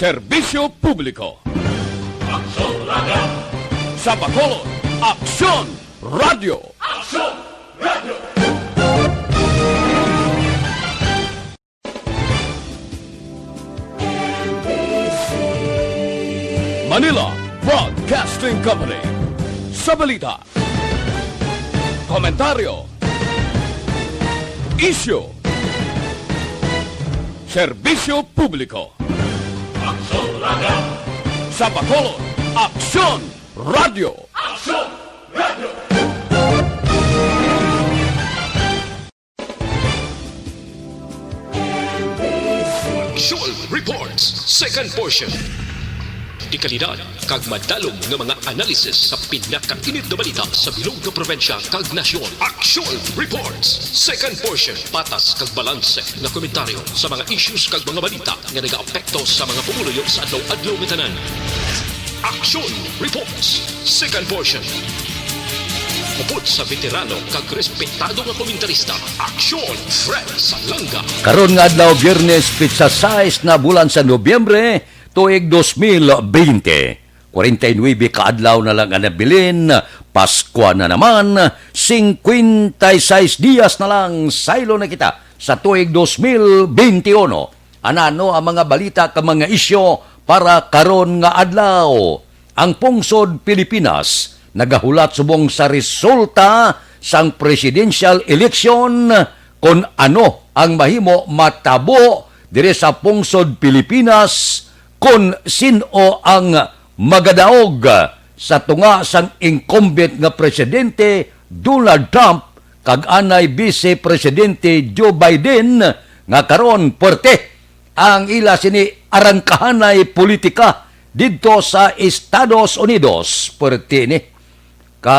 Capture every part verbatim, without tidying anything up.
Serbisyo Publiko. Aksyon Radio. Sa Bacolod, Aksyon Radio. Aksyon Radio. Manila Broadcasting Company. Sa balita, komentaryo, isyu, serbisyo publiko. Aksyon Radio. Sa Bacolod, Aksyon Radio. Aksyon Radio. Aksyon Reports, second portion. Dekalidad kag madalom nga mga analysis sa pinakainit nga balita sa bilog nga probinsya kag nasyon. Aksyon Reports, second portion. Patas kag balanse nga komentaryo sa mga issues kag mga balita nga nagaapekto sa mga pumuluyo sa adlaw-adlaw nga tanan. Aksyon Reports, second portion. Upod sa veterano kag respetado nga komentarista, Aksyon Fred Salanga. Karon nga adlaw, Biyernes, petsa sais na bulan sa Nobyembre, tuig dos mil bente. Kwarenta y nuebe ka adlaw na lang ang nabilin, Paskwa na naman, singkwenta y sais diyas na lang, saylo na kita sa tuig dos mil bente uno. Anano ang mga balita kag mga isyu para karon nga adlaw? Ang pungsod Pilipinas nagahulat subong sa resulta sang presidential election kon ano ang mahimo matabo diri sa pungsod Pilipinas, kon sin-o ang magadaog sa tunga sang incumbent nga presidente Donald Trump kag anay Vice Presidente Joe Biden, nga karon puwerte ang ila sini arangkahanay politika didto sa Estados Unidos. Puwerte ni ka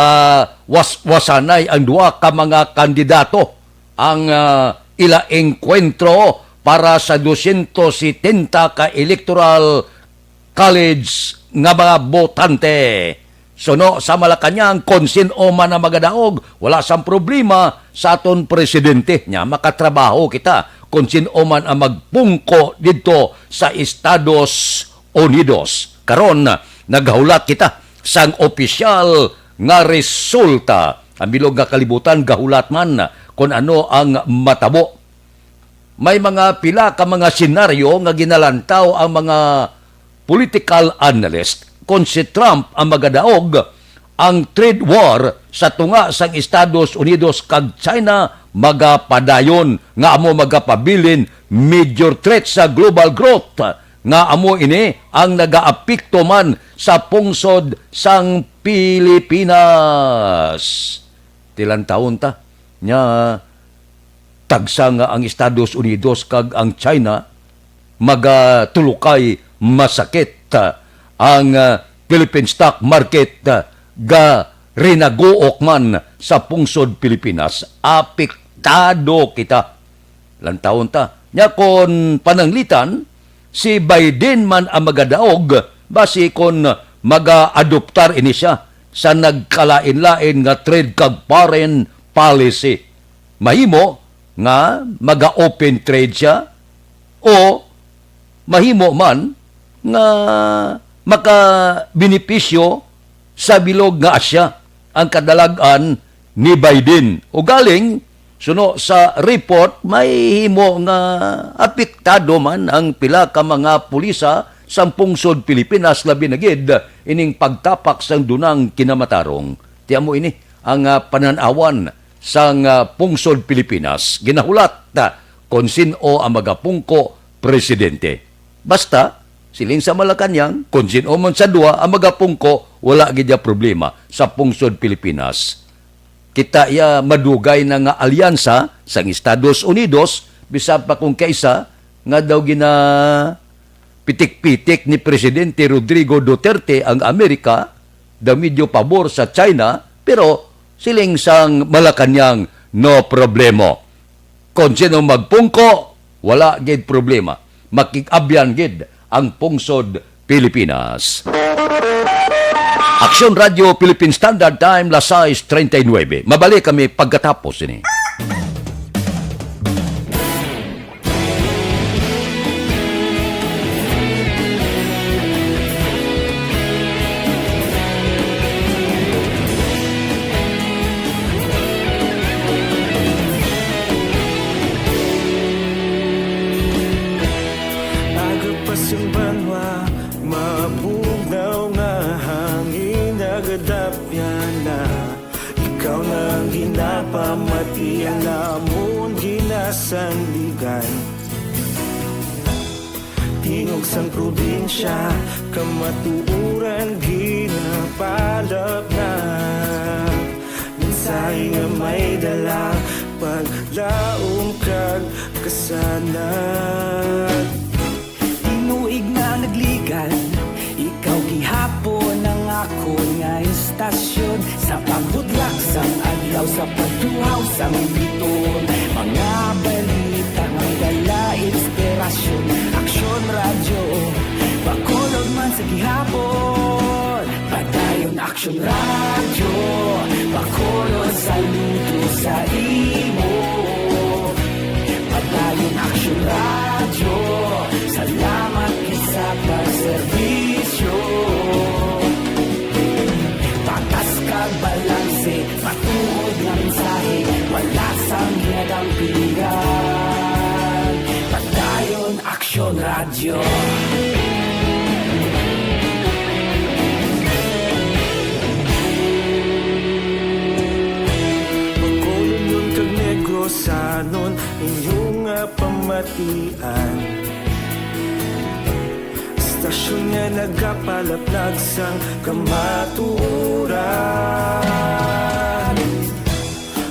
was-, wasanay ang duha ka mga kandidato ang, ah, ila engkwentro para sa dosyentos setenta ka electoral college nga mga botante. Suno sa Malacañang, kon sin-o man ang magadaog, wala sang problema sa aton presidente. Nya, makatrabaho kita kon sin-o man ang magpungko didto sa Estados Unidos. Karon, naghulat kita sang opisyal nga resulta. Ang bilog nga kalibutan gahulat man kon ano ang matabo. May mga pila ka mga senaryo nga ginalantaw ang mga political analyst. Kon si Trump ang magadaog, ang trade war sa tunga sang Estados Unidos kag China magapadayon, nga amo magapabilin major threat sa global growth, nga amo ini ang nagaapekto man sa pungsod sang Pilipinas. Tilantawon ta, nya tagsa nga ang Estados Unidos kag ang China magatulukay masakit. Ang, ah, Philippine stock market, ah, garinaguok man sa pungsod Pilipinas. Apektado kita. Lantawon ta. Nya kon pananglitan, si Biden man ang magadaog, basi kon magaadoptar ini siya sa nagkalain-lain nga trade kag foreign policy. Mahimo nga maga-open trade siya o mahimo man nga makabenepisyo sa bilog nga Asya ang kadalag-an ni Biden. Ugaling, suno sa report, may himo nga apektado man ang pila ka mga pulisa sang pungsod Pilipinas, labi na gid ining pagtapak sang dunang kinamatarong. Ti amo ini ang, ah, panan-awan sang, ah, pungsod Pilipinas. Ginahulat, ah, kon sin-o ang magapungko presidente. Basta, siling sa Malacañang, kon sin-o man sa duha ang magapungko, wala gid ya problema sa pungsod Pilipinas. Kita ya madugay na nga alyansa sang Estados Unidos, bisan pa kung kaisa nga daw ginapitik-pitik ni Presidente Rodrigo Duterte ang Amerika, daw medyo pabor sa China, pero siling sang Malacañang, no problemo. Kon sino magpungko, wala gid problema. Makig-abyan gid ang pungsod Pilipinas. Aksyon Radio Philippine Standard Time, las sais treinta y nueve. Mabalik kami pagkatapos ini. Sang banwa, mabugnaw nga hangin nagadapyan na. Ikaw na ang ginapamati, alamon ginasandigan. Tingog sang probinsya, kamatuoran ginapalapnag. Mensahe nga may dala, paglaom kag kasanag. Tinuig na nagligan, ikaw gihapon ang akon nga istasyon. Sa pagbutlak sang adlaw, sa pagtuhaw sang biton, mga balita nga may dala inspirasyon. Aksyon Radyo, Bacolod man sa gihapon. Padayon Aksyon Radyo, Bacolod, saludo sa imo. Padayon Aksyon Radyo, salamat gid sa pagserbisyo. Patas kag balanse, matuod nga mensahe, wala sang ginadampigan. Padayon Aksyon Radyo. Bacolodnon kag Negrosanon, inyo nga pamatian. Istasyon nga nagapalaplag sang kamatuoran.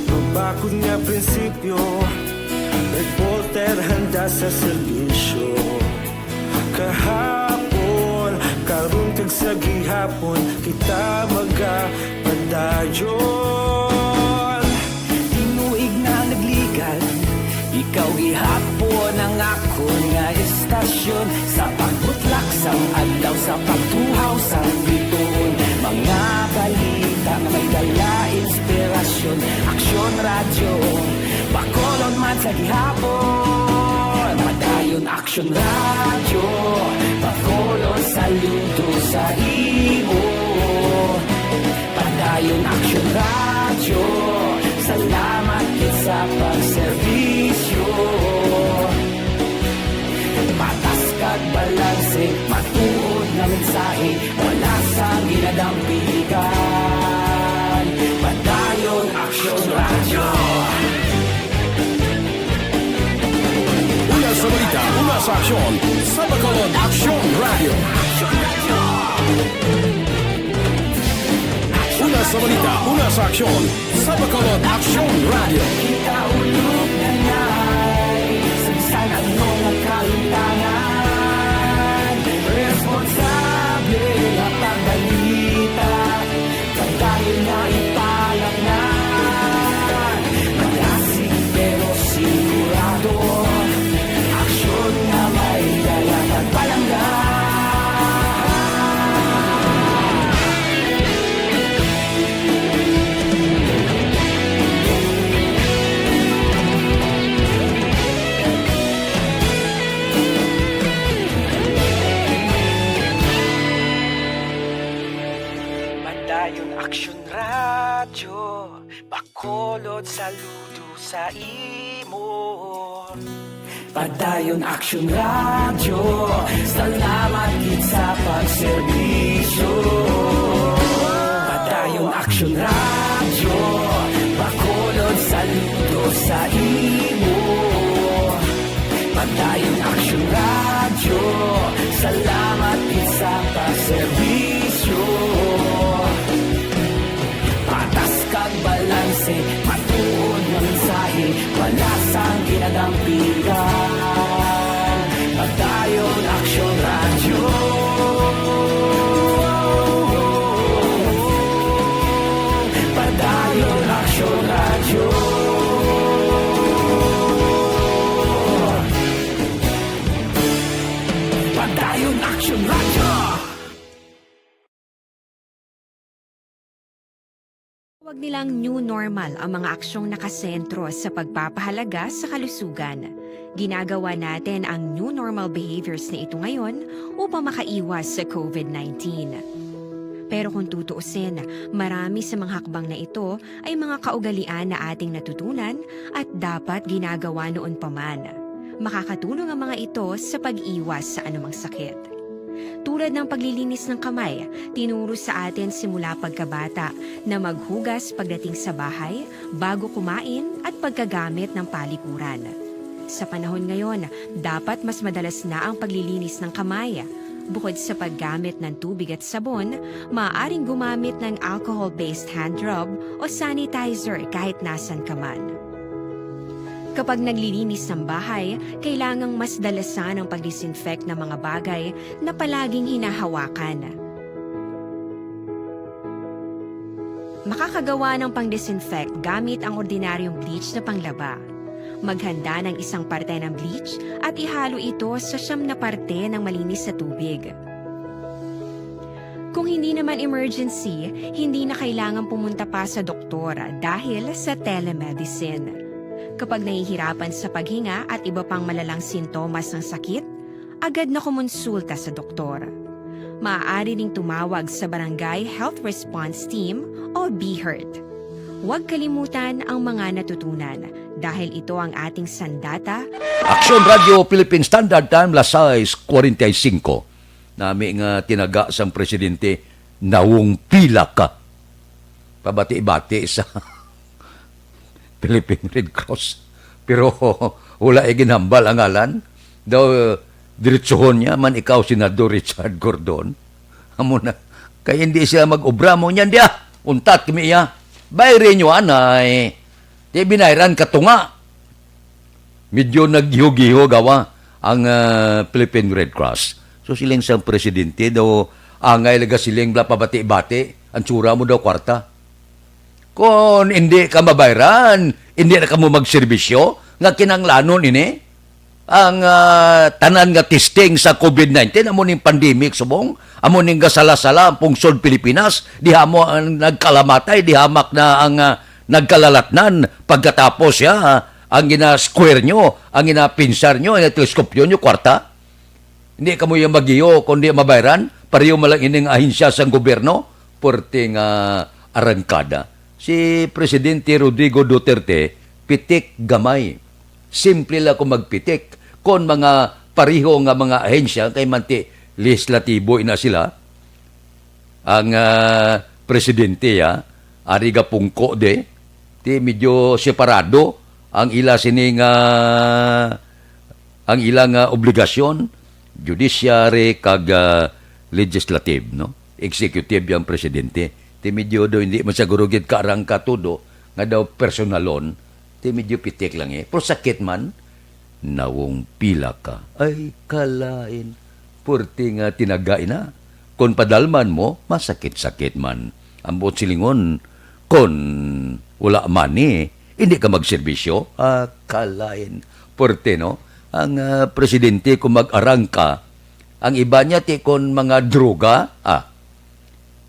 Mabakod nga prinsipyo, reporter handa sa serbisyo. Kahapon, karon kag sa gihapon, kita magapadayon. Tinuig na nagligan, ikaw gihapon ang akon nga istasyon. Sa pagbutlak sang adlaw, sa pagtuhaw sang bituon, mga balita nga may dala inspirasyon. Aksyon Radyo, Bacolod man sa gihapon. Padayon Aksyon Radyo, Bacolod, saludo sa imo. Padayon Aksyon Radyo, salamat gid sa pagserbisyo. Patas kag balanse, matuod nga mensahe, wala sang ginadampigan. Padayon Aksyon Radyo. Una sa balita, una sa aksyon, sa Bacolod Aksyon Radyo. Una sa balita, una sa aksyon, sa Bacolod Aksyon Radyo. Kita ulog na nay, sa bisan ano nga kahimtangan, responsable nga pagbalita. Padayon na ipalapngan, malasig pero sigurado. Aksyon nga may dala kag palangga. Padayon Aksyon Radyo, Bacolod, saludo sa imo. Padayon Aksyon Radyo, salamat gid sa pagserbisyo. Padayon Aksyon Radyo, Bacolod, saludo sa imo. Padayon Aksyon Radyo, salamat gid sa pagserbisyo. Patas kag balanse, matuod nga mensahe, wala sang ginadampigan. Padayon Aksyon Radyo. Padayon Aksyon Radyo. Padayon Aksyon Radyo. Tawag nilang new normal ang mga aksyong nakasentro sa pagpapahalaga sa kalusugan. Ginagawa natin ang new normal behaviors na ito ngayon upang makaiwas sa covid nineteen. Pero kung tutuusin, marami sa mga hakbang na ito ay mga kaugalian na ating natutunan at dapat ginagawa noon pa man. Makakatulong ang mga ito sa pag-iwas sa anumang sakit. Tulad ng paglilinis ng kamay, tinuro sa atin simula pagkabata na maghugas pagdating sa bahay, bago kumain, at pagkagamit ng palikuran. Sa panahon ngayon, dapat mas madalas na ang paglilinis ng kamay. Bukod sa paggamit ng tubig at sabon, maaaring gumamit ng alcohol-based hand rub o sanitizer kahit nasan ka man. Kapag naglilinis ng bahay, kailangang mas dalasan ang pag-disinfect ng mga bagay na palaging hinahawakan. Makakagawa ng pang-disinfect gamit ang ordinaryong bleach na panglaba. Maghanda ng isang parte ng bleach at ihalo ito sa siyam na parte ng malinis na tubig. Kung hindi naman emergency, hindi na kailangan pumunta pa sa doktor dahil sa telemedicine. Kapag nahihirapan sa paghinga at iba pang malalang sintomas ng sakit, agad na kumonsulta sa doktor. Maaari ring tumawag sa Barangay Health Response Team o BHERT. Huwag kalimutan ang mga natutunan dahil ito ang ating sandata. Aksyon Radio Philippine Standard Time, las sais cuarenta y cinco. Nami nga tinaga sang presidente, nawong pila ka. Pabati-bati sa Philippine Red Cross. Pero wala ay ginhambal ang ngalan. Daw, diretsuhon niya man ikaw, Senador Richard Gordon. Amo na. Kay hindi sila mag-obra mo niyan diya. Untat kami iya. Bayri nyo anay. Di binayran ka tunga. Medyo naggiho-giho gawa ang, ah, Philippine Red Cross. So, siling sang presidente daw, angay laga siling bla pabati-bati, ang tsura mo daw kwarta. Kon hindi ka mabayran, hindi na kamo magserbisyo nga kinanglanon ini. Ang, ah, tanan nga testing sa covid nineteen, amo ning pandemic subong, amo ning gasala-sala ang pungsod Pilipinas, diha mo ang nagkalamatay, dihamak na ang, ah, nagkalalatnan pagkatapos siya, ah, ang gina-square nyo, ang gina-pinsar nyo, ang gina-teleskopyo nyo, kwarta. Hindi kamo yung magiyo, kundi mabayran, pareho man lang ining ahensya sang gobyerno, puwerte nga arangkada. Si Presidente Rodrigo Duterte, pitik gamay. Simple lang kung magpitik. Kon mga pareho nga mga ahensya, kay manti lehislatibo ina sila, ang, ah, presidente, ah, ari gapungko de, ti medyo separado ang ila sini nga, ang ila nga obligasyon, judiciary kag, ah, legislative, no? Executive yang presidente. Ti medyo do hindi man siguro gid kaarang ka todo nga daw personalon, ti medyo pitik lang eh. Pero sakit man, nawong pila ka. Ay, kalain. Purti nga tinaga ina. Kon padalman mo, masakit-sakit man. Ambot silingon, kon wala money, hindi ka magserbisyo. Ah, kalain. Purti, no? Ang, ah, presidente, kung mag-arangka, ang iba niya, ti kon mga droga, ah,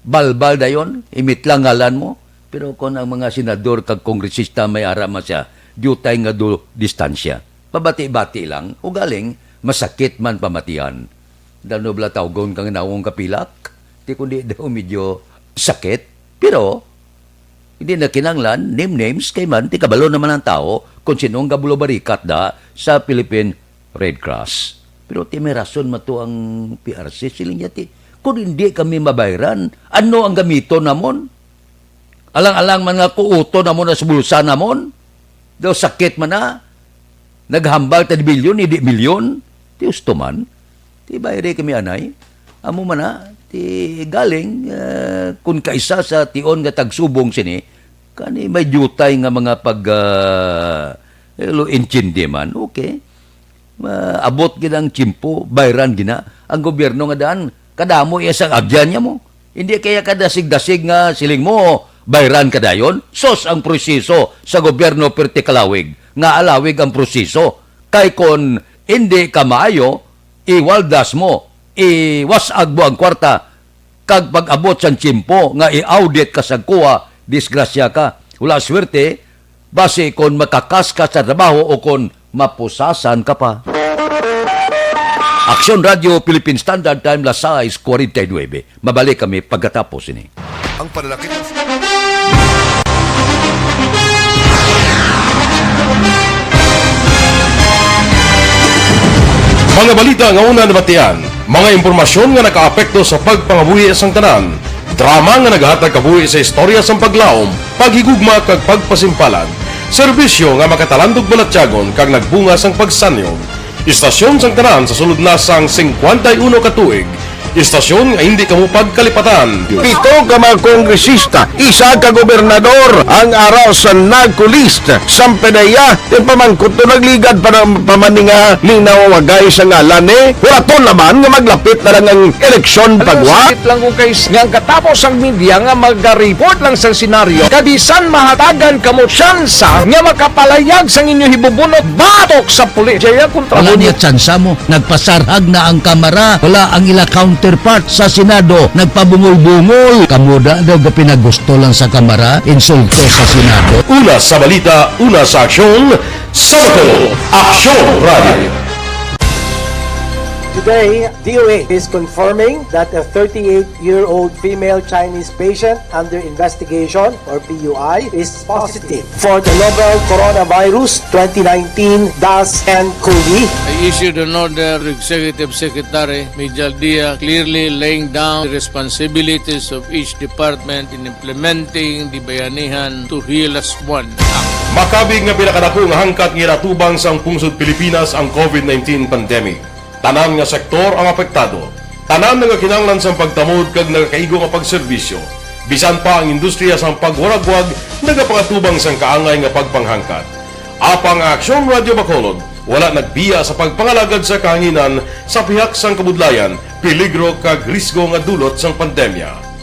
balbal dayon, imit lang ngalan mo. Pero kon ang mga senador kag kongresista may ara man siya, diutay nga do distansya. Pabati-bati lang, ugaling masakit man pamatian. Daw no bala tawgon kang nawong kapilak, ti kundi daw medyo sakit. Pero, hindi na kinanglan, name names, kay man, ti kabalo naman ang tao kung sino ang gabulobarikat da sa Philippine Red Cross. Pero ti may rason man to ang P R C, siling niya ti, kung hindi kami mabayran, ano ang gamiton namon? Alang-alang man nga kuuton namon sa bulsa namon. Daw sakit man na, naghambal ta di milyon, hindi milyon. Ti husto man. Ti bayri kami anay. Amo man na, ti galing, eh, kun kaisa sa tion nga tagsubong sini, kani may diutay nga mga pag, ah, lo intindi man, okay. Ma-, abot gid ang tiyempo, bayran gina. Ang gobyerno nga daan, kadamo iya sang agyan niya mo. Hindi kaya kadasig-dasig nga siling mo, bayran ka dayon? Sos ang proseso sa gobyerno perti kalawig, nga alawig ang proseso. Kay kon hindi ka maayo, iwaldas mo, iwas-ag mo ang kwarta, kag pag-abot sang tiyempo nga i-audit ka sa kuha, disgrasya ka. Wala swerte, basi kon makakas ka sa trabaho o kon mapusasan ka pa. Aksyon Radio Philippine Standard Time, las sais cuarenta y nueve. Mabalik kami pagkatapos ini. Ang pananakit. Mga balita nga una nabatian, mga impormasyon nga nakaapekto sa pagpangabuhi sang tanan, drama nga nagahatag kabuhi sa istorya sang paglaom, paghigugma kag pagpasimpalan, serbisyo nga makatalandog balatyagon kag nagbunga sang pagsanyog. Istasyon sang tanan sa sulod na sang singkwenta y uno ka tuig, istasyon nga hindi kamo pagkalipatan. Pito ka mga kongresista, isa ka gobernador ang ara sa NAGCO list. Sampanaya, ti pamangkot to nagligad pa na pamaninga linawagay sa ngalan ni Huraton naman nga maglapit na lang ang eleksyon Alam mo, pagwa. Sakit lang kung kay nga ang katapos ang media nga magareport lang sa senaryo. Kabisan mahatagan kamo tsansa nga makapalayag sang inyo hibubunot batok sa pulis. Jaya kontra Wala mo niya tsansa mo. Nagpasarhag na ang Kamara. Wala ang ila counterpart sa Senado. Nagpabungol-bungol. Kamo da daw ga pinagusto lang sa Kamara, insulto sa Senado. Una sa balita, una sa aksyon, sa Bacolod, Aksyon Radio. Today, D O H is confirming that a thirty-eight-year-old female Chinese patient under investigation, or P U I, is positive for the novel coronavirus twenty nineteen dash N cov. I issued an order to Executive Secretary Mijal Dia, clearly laying down the responsibilities of each department in implementing the Bayanihan to Heal Us One Act. Makabig nga pinakadako nga hangkat nga ginatubang sang pungsod Pilipinas ang COVID nineteen pandemic. Tanan nga sektor ang apektado. Tanan nagakinahanglan sang pagtamod kag nagakaigo nga pagserbisyo. Bisan pa ang industriya sang pagwaragwag nagapangatubang sang kaangay nga pagpanghangkat. Apang ang Aksyon Radio Bacolod wala nagbiya sa pagpangalagad sa kahanginan sa pihak sang kabudlayan, peligro kag risgo nga dulot sang pandemya.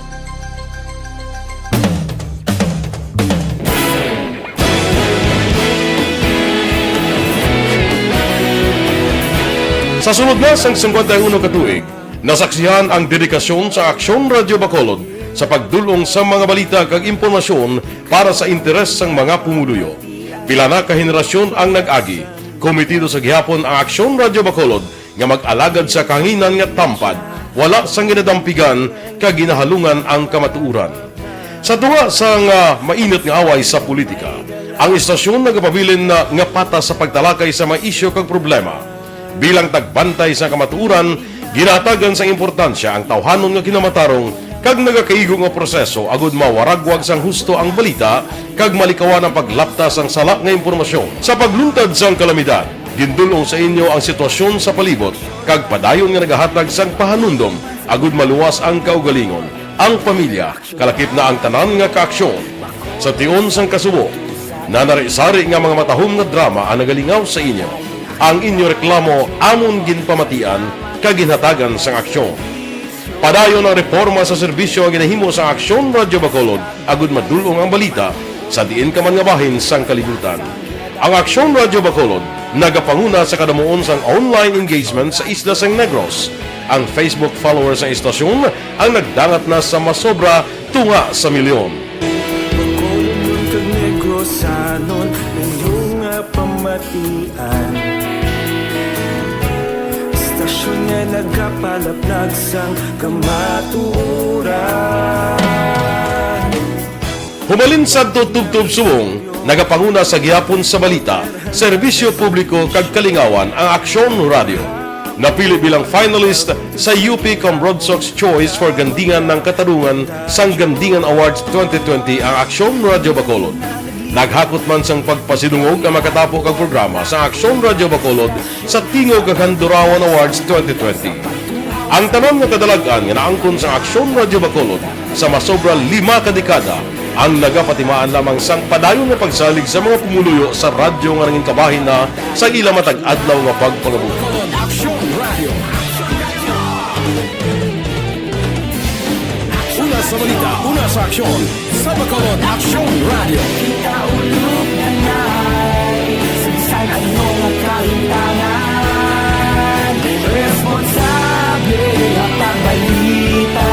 Sa sulod na sang singkwenta y uno ka tuig, nasaksihan ang dedikasyon sa Aksyon Radio Bacolod sa pagdul-ong sa mga balita kag impormasyon para sa interes sang mga pumuluyo. Pila na ka henerasyon ang nag-agi. Komitido sa gihapon ang Aksyon Radio Bacolod nga mag-alagad sa kahanginan nga tampad, wala sang ginadampigan kag ginahalungan ang kamatuoran. Sa tunga sang, ah, mainit nga away sa politika, ang istasyon nagapabilin na nga patas sa pagtalakay sa mga isyu kag problema. Bilang tagbantay sa kamatuoran, ginahatagan sang importansya ang tawhanon nga kinamatarong kag nagakaigo nga proseso agud mawaragwag sang husto ang balita kag malikawan ang paglapta sang sala nga impormasyon. Sa pagluntad sang kalamidad, gindul-ong sa inyo ang sitwasyon sa palibot kag padayon nga nagahatag sang pahanumdom agud maluwas ang kaugalingon, ang pamilya, kalakip na ang tanan nga kaaksyon. Sa tion sang kasubo, nanari-sari nga mga matahom nga drama ang nagalingaw sa inyo. Ang inyo reklamo amon ginpamatian kag ginhatagan sang aksyon. Padayon ang reporma sa serbisyo nga ginahimo sa Aksyon Radyo Bacolod agud madul-ong ang balita sa diin ka man nga bahin sang kalibutan. Ang Aksyon Radyo Bacolod nagapanguna sa kadamuon sang online engagement sa isla sang Negros. Ang Facebook followers sang istasyon ang nagdangat na sa masobra tunga sa milyon. Bacolodnon kag Negrosanon, inyo nga pamatian. Istasyon nga nagapalaplag sang kamatuoran. Hubalin sadto tubtob subong, nagapanguna sa gihapon sa balita, serbisyo publiko kag kalingawan ang Aksyon Radyo. Napili bilang finalist sa U P Comrade Sox Choice for Gandingan ng Katarungan sang Gandingan Awards twenty twenty ang Aksyon Radyo Bacolod. Naghakot man sang pagpasidungog ang makatapo kag programa sa Aksyon Radyo Bacolod sa Tingog kag Handurawan Awards twenty twenty. Ang tanan nga kadalag-an nga naangkon sa Aksyon Radyo Bacolod sa masobra lima ka dekada ang nagapatimaan lamang sang padayon nga pagsalig sa mga pumuluyo sa radyo nga nangin kabahin na sa ila matag adlaw nga pagpangabuhi. Aksyon Radyo. Una sa balita, una sa aksyon, sa Bacolod Aksyon Radyo. Kita ulog na nai, sa bisan ano nga kahintangan, responsable nga pagbalita,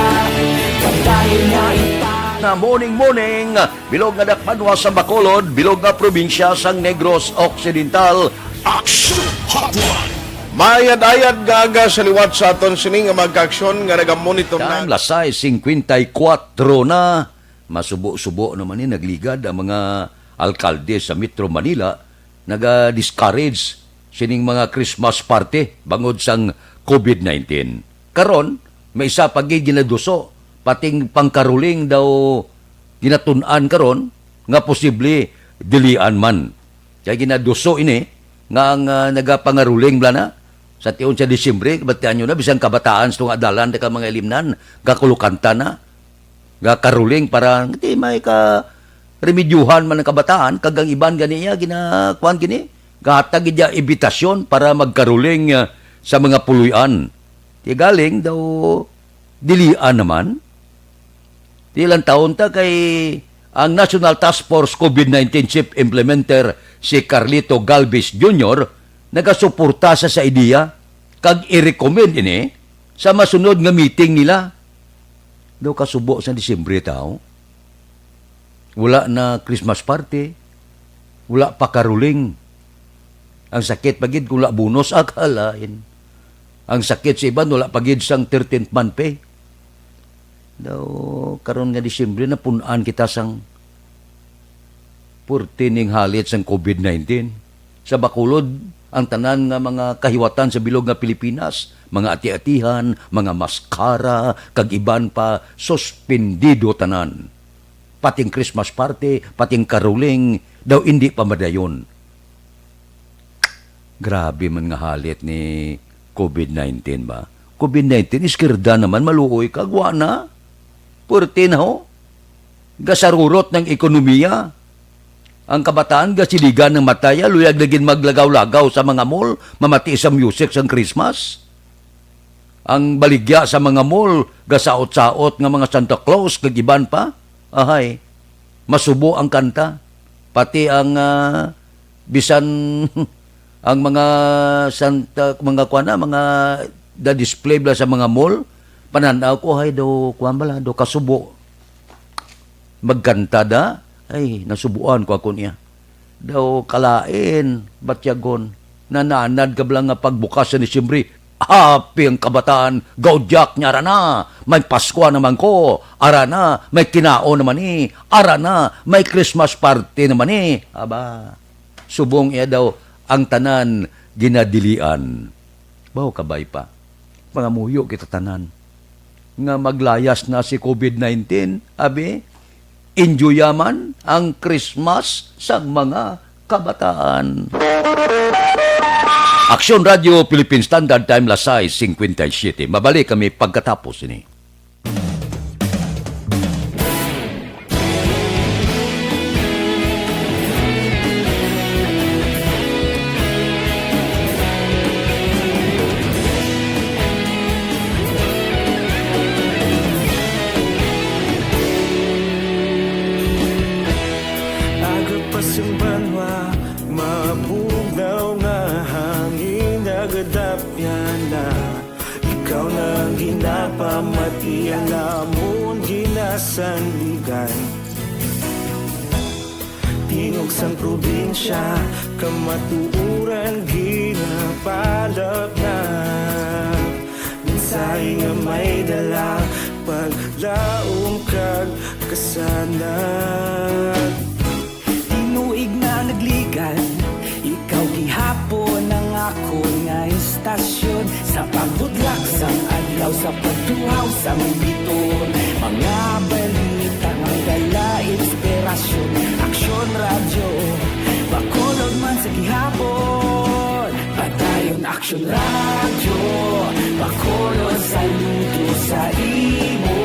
padayon nga ita- Na morning, morning, bilog nga dakbanwa sa Bacolod, bilog nga probinsya sang Negros Occidental. Aksyon Hotline. Mayad-ayad nga aga sa liwat sa aton sini nga mga kaaksyon nga nagamonitor na. Time, las sais singkwenta y kuwatro na. Masubo-subo naman ni nagligad ang mga alkalde sa Metro Manila, naga-discourage sining mga Christmas party bangod sang covid nineteen. Karon, may isa pa gid ginaduso, pating pangkaroling daw ginatun-an karon nga posible dilian man. Kay ginaduso ini nga ang, ah, nagapangaruling bala na sa tion sa Disyembre, batian nyo na, bisan kabataan sa tunga dalan, ka mga ilimnan, gakulukanta na, gakaruling para di may ka remedyuhan man ang kabataan, kag ang iban ganiya, gina-, kuwan gini, gahatag gid niya imbitasyon para magkaruling, ah, sa mga puloy-an. Di galing daw, dilian naman. Di lang taon ta kay ang National Task Force covid nineteen Chief Implementer si Carlito Galvez Junior nagasuporta sa, sa ideya kag i-recommend ini sa masunod nga meeting nila. Daw kasubo sa Disyembre, tao. Wala na Christmas party, wala pa caroling. Ang sakit pa gid kung wala bonus, akalain. Ang sakit sa iban, wala pa gid sang thirteenth month pay. Daw, karon nga Disyembre, napun-an kita sang purti ning halit sang covid nineteen. Sa Bacolod, ang tanan nga mga kahiwatan sa bilog nga Pilipinas, mga ati-atihan, mga maskara, kag iban pa, suspendido tanan. Pating Christmas party, pating caroling, daw indi pa madayon. Grabe man nga halit ni covid nineteen ba? Covid nineteen, iskirda naman, maluoy ka, gwa na. Purti na, ho. Gasarurot ng ekonomiya. Ang kabataan, gasiligan ng mataya, luyag na gid maglagaw-lagaw sa mga mall, mamati sa music sang Christmas. Ang baligya sa mga mall, gasaot-saot nga mga Santa Claus, kag iban pa. Ahay, masubo ang kanta. Pati ang, ah, bisan ang mga Santa, mga kuwan na, mga da-display bala sa mga mall, panan-aw ko, hay, daw, kuwan bala, daw kasubo. Magkanta da, ay, nasubuan ko ako niya. Daw kalain, batyagon, nananad ka bala nga pagbukas sa Disyembre, happy ang kabataan, gaudyak niya, ara na, may Pasko naman ko, ara na, may kinaon naman ni, ara na, may Christmas party naman ni. Aba, subong iya daw ang tanan ginadilian. Baw kabay pa, pangamuyo kita tanan nga maglayas na si covid nineteen, abi, enjoyaman ang Christmas sang mga kabataan. Aksyon Radio Philippine Standard Time, las sais cincuenta y siete. Mabalik kami pagkatapos ini. Aga pa sing banwa, mabugnaw nga hangin, nagadapyan na. Ikaw na ang ginapamati, ang amon ginasandigan. Tingog sang probinsya, kamatuoran ginapalapnap. Mensahe nga may dala, paglaom kag kasanag. Tinuig na nagligan, ikaw gihapon ang akon nga istasyon. Sa pagbudlak sang adlaw, sa pagtuhaw sang biton, mga balita nga dala inspirasyon. Aksyon Radyo, Bacolod man sa gihapon. Padayon Aksyon Radyo, Bacolod, saludo sa imo.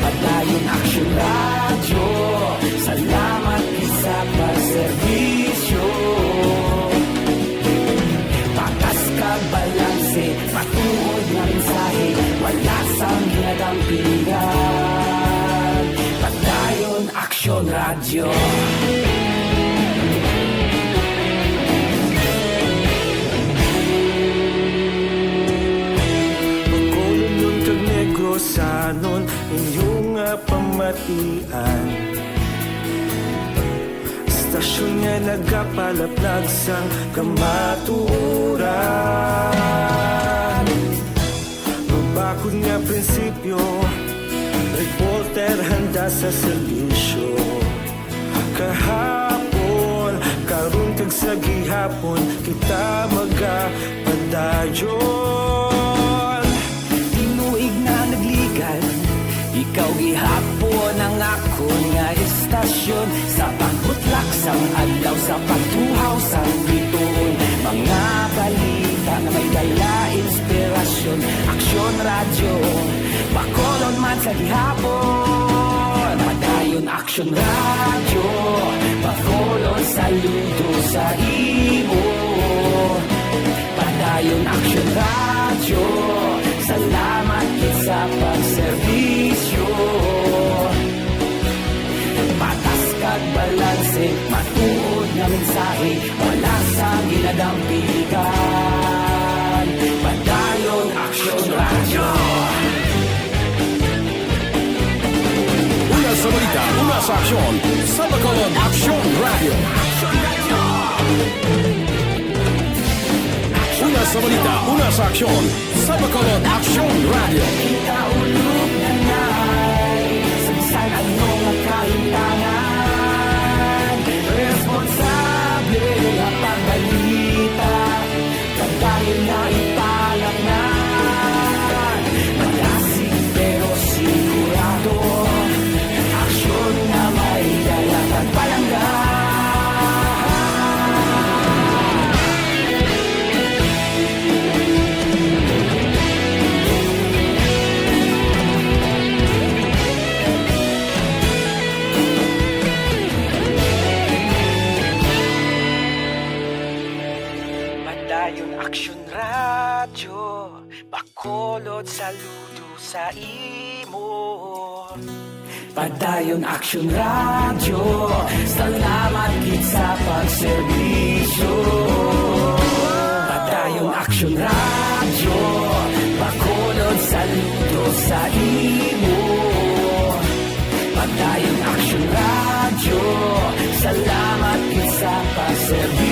Padayon Aksyon Radyo, salamat gid sa pagserbisyo. Patas kag balanse, matuod nga mensahe, wala sang ginadampingan. Padayon Aksyon Radyo. Bacolodnon kag Negrosanon, inyo nga pamatian. Istasyon nga nagapalaplag sang kamatuoran. Mabakod nga prinsipyo, reporter handa sa serbisyo. Kahapon, karon, Sa gihapon kita magapadayon. Tinuig na nagligad, ikaw gihapon ang akon nga estasyon. Sa pagbutlak sang adlaw, sa pagtuhaw sang bituon, mga balita nga may dala inspirasyon. Aksyon Radyo, Bacolod man sa gihapon. Padayon Aksyon Radyo, Bacolod, saludo sa imo. Padayon Aksyon Radyo, salamat gid sa pagserbisyo. Patas kag balanse, matuod nga mensahe, wala sang ginadampigan. Padayon Aksyon Radyo. Una sa balita, una sa aksyon, sa Bacolod Aksyon Radyo. Una sa balita, una sa aksyon, sa Bacolod Aksyon Radyo. Kita ulog na ngay, sa bisan ano nga kahintangan, responsable nga pagbalita. Padayon na ipalaknan, malasig pero sigurado. Aksyon nga may dala kag palangga. Padayon Aksyon Radyo, Bacolod, saludo sa imo. Padayon Aksyon Radyo, salamat gid sa pagserbisyo. Padayon Aksyon Radyo, Bacolod, saludo sa imo. Padayon Aksyon Radyo, salamat gid sa pagserbisyo.